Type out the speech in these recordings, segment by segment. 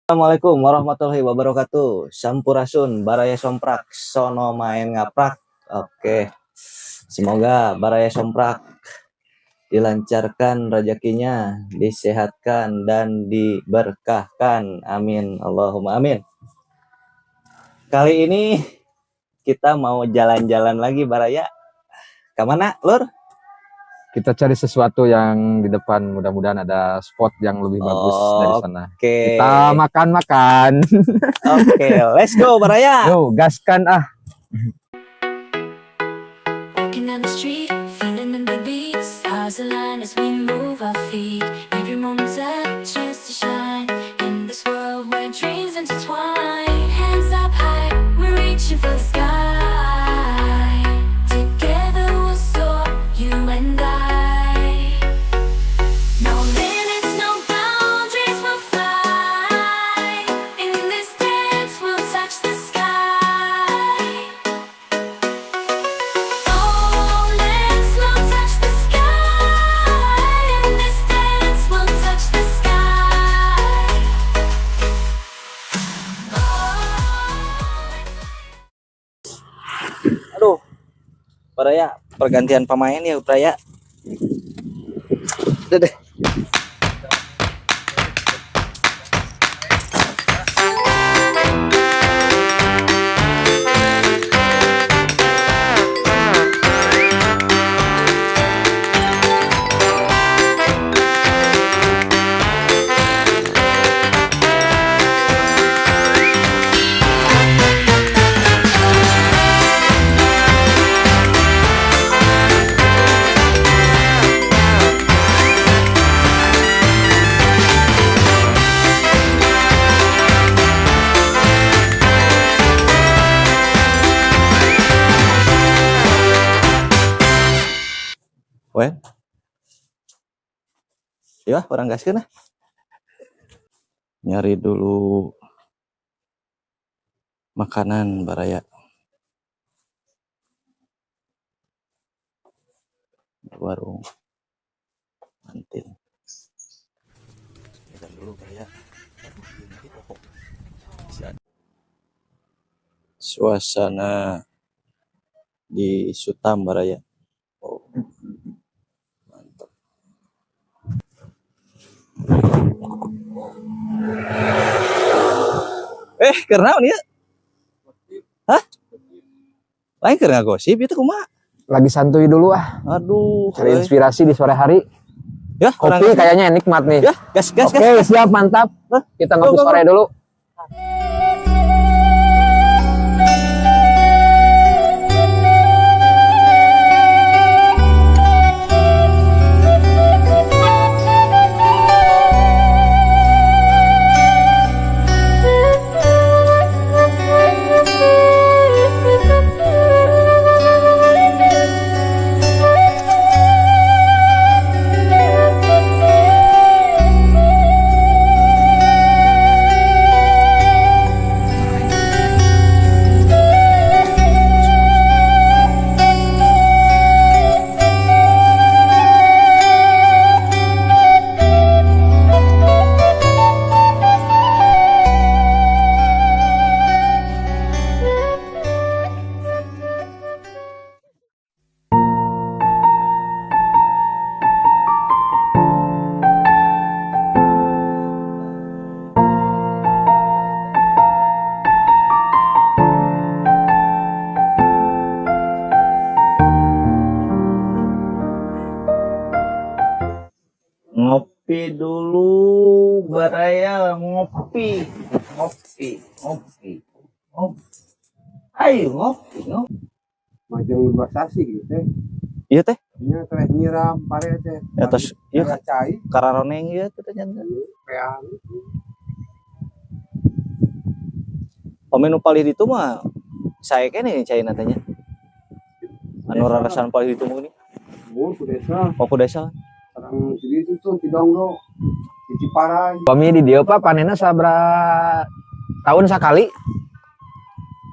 Assalamualaikum warahmatullahi wabarakatuh. Sampurasun, Baraya Somprak, sono main ngaprak. Oke. Semoga Baraya Somprak dilancarkan rezekinya, disehatkan dan diberkahkan. Amin. Allahumma amin. Kali ini kita mau jalan-jalan lagi, Baraya. Kemana, Lur? Kita cari sesuatu yang di depan, mudah-mudahan ada spot yang lebih bagus dari sana. Oke. Kita makan-makan. Oke, let's go, Baraya. Yo, gaskan ah. Walking down the street, feeling the beat. Stars align as we move our feet. Every moment's a chance to shine in this world where dreams intertwine. Hands up high, we're reaching for the sky. Together we'll soar, you and I. No limits, no boundaries, we'll fly. In this dance, we'll touch the sky. Oh, let's we'll touch the sky. In this dance, we'll touch the sky. Oh, Aduh. Baraya, pergantian pemain ya, Baraya. Udah deh. Wen. Ya, urang gaskeun ah. Nyari dulu makanan, Baraya. Warung Mantin. Kita dulu, Baraya. Suasana di Sutam, Baraya. Oh. Mantap. Eh, keur naon ya? Hah? Lain keur ngagosip itu kumaha? Lagi santuy dulu ah. Aduh, Cari euy. Inspirasi di sore hari. Ya, urang Kopi kayaknya nikmat nih. Ya, gas gas Oke, gas. siap, mantap. Hah? Kita ngopi Go, go, go. Sore dulu. Ngopi dulu, Baraya, ngopi. Ngopi, ngopi. Ngopi. Ayo ngopi, ngopi. Majeng 2 sasih gitu teh. Iya teh, Nya teh nyiram pare teh. Ya tos ieu Aya cai kararoneng ieu teh nya. Peang. Pami nu palih ditu mah sae keneh caina teh nya. Anu rarasan palih ditu mah geuning. Mun ku desa. Oh, ku desa. Sareng di ditu tuh di Dongdo. Di Ciparai. Pami di dieu, Pak, panenna sabaraha tahun sakali?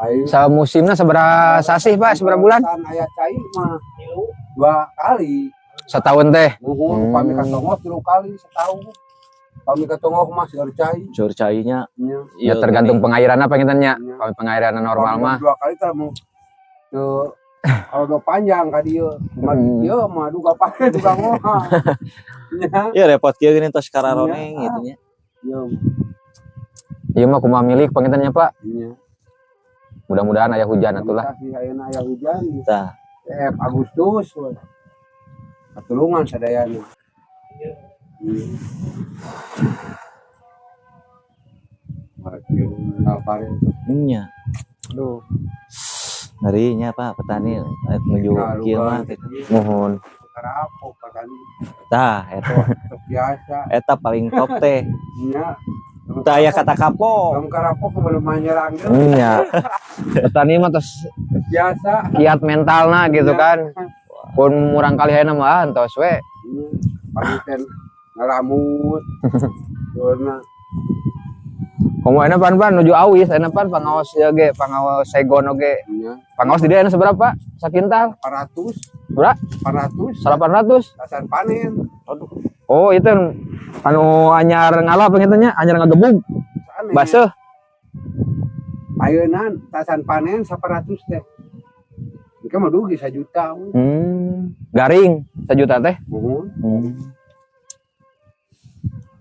Ayo. Samusimna sabaraha sasih, Pak? Sabaraha bulan? Aya cai mah 2 kali. Setahun teh. Muhun, upami kasongos 3 kali setahun. Pami katonggok mah seueur cai. Seueur cainya. Nya. Ya tergantung pengairan apa nya. Nya. Kalau pengairan normal Pami mah dua kali tah mau teu kalau udah panjang ka dieu. Mah dieu mah duga pake duga ngoha. Nya. Ya repot kieu gini tos kararoneng Iya. gitu nya. Ieu. Ieu mah kumaha milik panginten nya, Pak. Nya. Mudah-mudahan aya hujan atulah. Kasih ayeuna aya hujan. Tah. Agustus we. Katulungan sadayana. Nya. Aduh, Ngerinya Pak petani menuju kieu mah gitu. Mohon. Karapok petani. Tah eta Biasa. Eta paling top teh. Nya. Tah aya kata kapok. Kamu karapok belum menyerang deui. Nya. Petani mah tos Biasa. kiat mentalna gitu kan. Pun murang kali ayeuna mah entos we. Paniten ngalamut. Durna. Komo ayeuna pan pan nuju awis ayeuna pan pangaos ieu ge, pangaos segon oge. Nya. Pangaos di dieu ayeuna seberapa? Sakintal? 400. Berapa? 400. 800. Dasar panen. Aduh. Oh, itu anu anyar ngalah panginten nya, anyar ngagebug. Sanes. Baseuh. Ayeuna tasan panen 400 teh. Engke mah dugi 1 juta. Garing 1 juta teh. Muhun.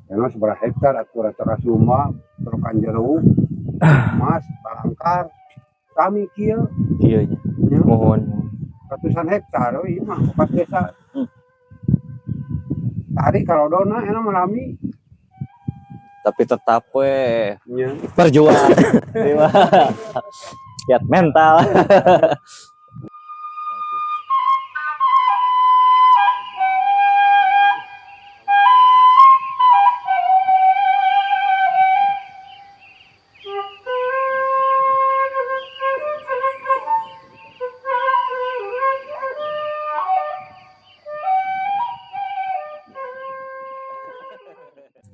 Karena seberapa hektar atuh rata kasuma, terukan jeruk, emas, balangkar, kami kieu Kieu nya. nya, Mohon. Ratusan hektar oh iya mah empat desa. Tadi kalau dona enak melami. Tapi tetap we Nya. berjuang. Terima. Kiat mental.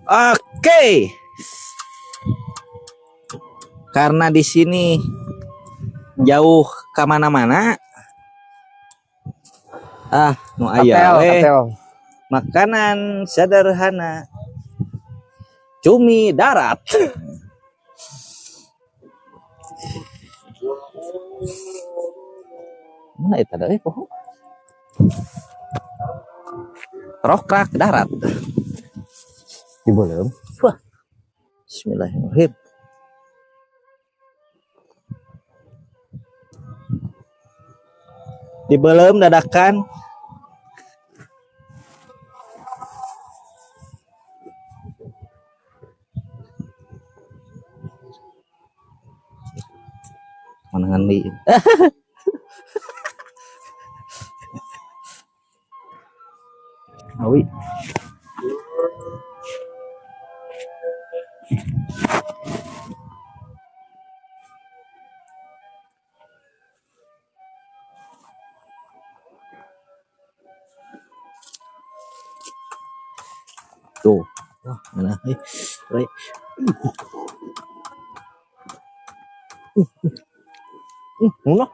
Oke. Karena di sini jauh ke mana-mana. Ah, nu aya Katel, we. katel. Makanan sederhana. Cumi darat. Mana itu ada poho? Rokrak darat. Di belum. Wah. Bismillahirrahmanirrahim. Dibelem dadakan. Mana ngandi. Awi. Tuh. Wah, mana? Eh, right. Mana?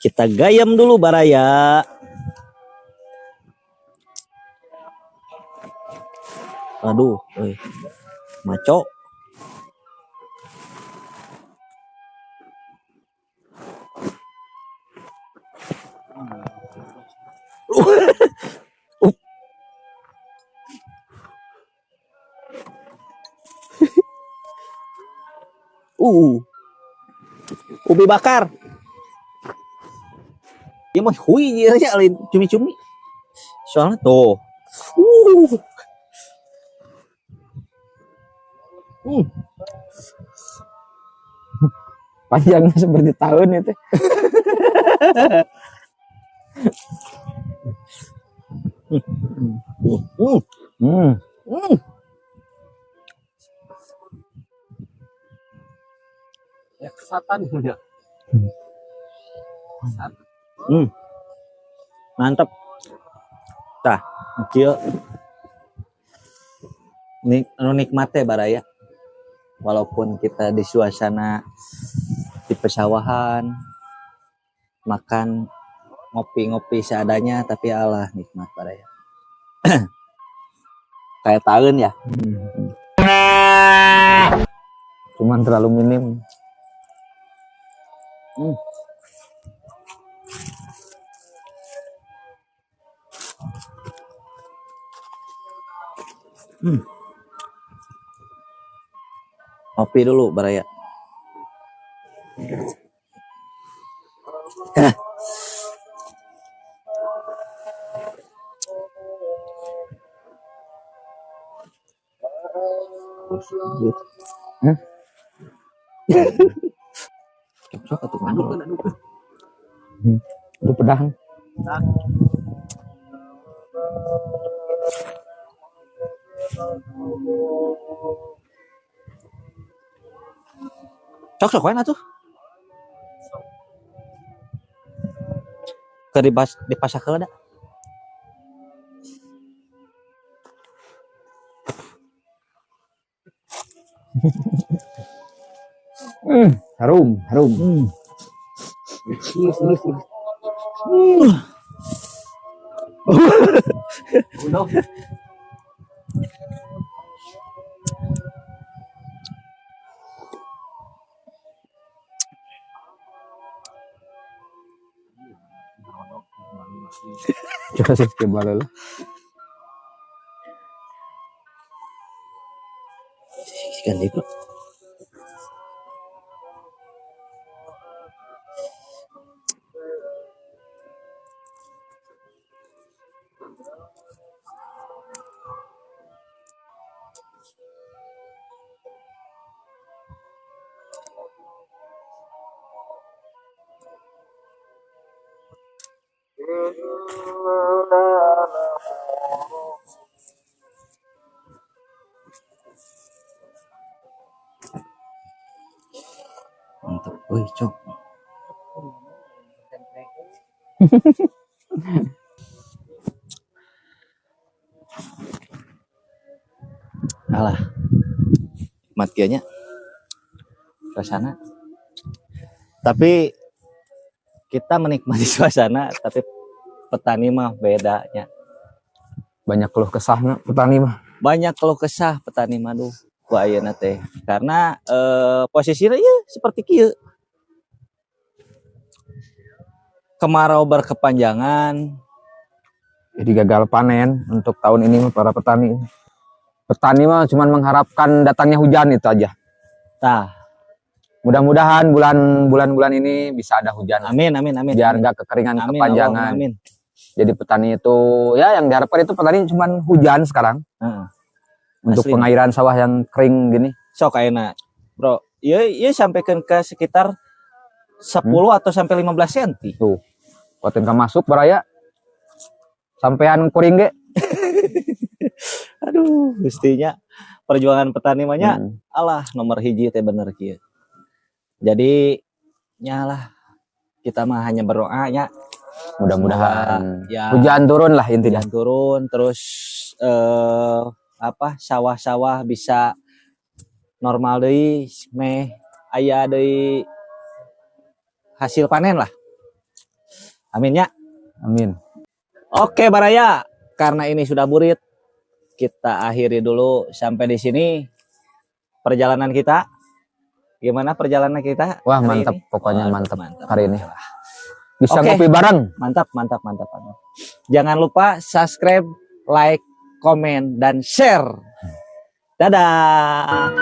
Kita gayam dulu baraya. Aduh, eh. Maco. Ubi bakar. Ya mah hui aja lain cumi-cumi. Soalnya tuh. Panjangnya seperti tahun itu. Ya kesatan ya. Mantap. Tah, kieu. Nik anu nikmat teh, baraya. Walaupun kita di suasana di pesawahan, makan ngopi-ngopi seadanya, tapi Allah, nikmat, baraya. Kayak tahun ya. Cuman terlalu minim. Ngopi dulu, baraya. Sok atuh. Aduh, aduh. Itu pedang. Sok, sok wae atuh. Ke dibas dipasak heula da. Harum, harum. Terus, terus, terus. Udah. Coba sih ke balol. Kan itu. Mantap. Wih, cok. Alah. Nikmat nya suasana. Tapi kita menikmati suasana, tapi petani mah bedanya. Banyak keluh kesahna petani mah. Banyak keluh kesah petani mah, duh, ku ayeuna teh. Karena posisinya ya seperti kieu. Kemarau berkepanjangan. Jadi gagal panen untuk tahun ini mah para petani. Petani mah cuman mengharapkan datangnya hujan itu aja. Tah, Mudah-mudahan bulan bulan bulan ini bisa ada hujan. Amin, amin, amin. Biar nggak kekeringan Amin, kepanjangan. Allahumma amin. Jadi petani itu ya yang diharapkan itu petani cuman hujan sekarang untuk Asli. Pengairan sawah yang kering gini. Sok ayeuna, Bro. Ieu ieu sampaikan ke sekitar 10 atau sampai 15 cm. Tuh. Kuatin ka masuk, baraya. Sampean kuring ge. Aduh, mestinya perjuangan petani mah nya alah, nomor hiji teh bener kieu. Jadi nyalah, kita mah hanya berdoa nya. Mudah-mudahan Ya, hujan turun lah intinya. Hujan turun terus, apa, sawah-sawah bisa normal deui, meh aya deui hasil panen lah. Amin ya. Amin. Oke, baraya, karena ini sudah burit, kita akhiri dulu sampai di sini perjalanan kita. Gimana perjalanan kita Wah, hari mantap ini? pokoknya. Waduh, Mantap hari ini. Bisa Oke. ngopi bareng. Mantap, mantap, mantap, mantap. Jangan lupa subscribe, like, komen, dan share. Dadah.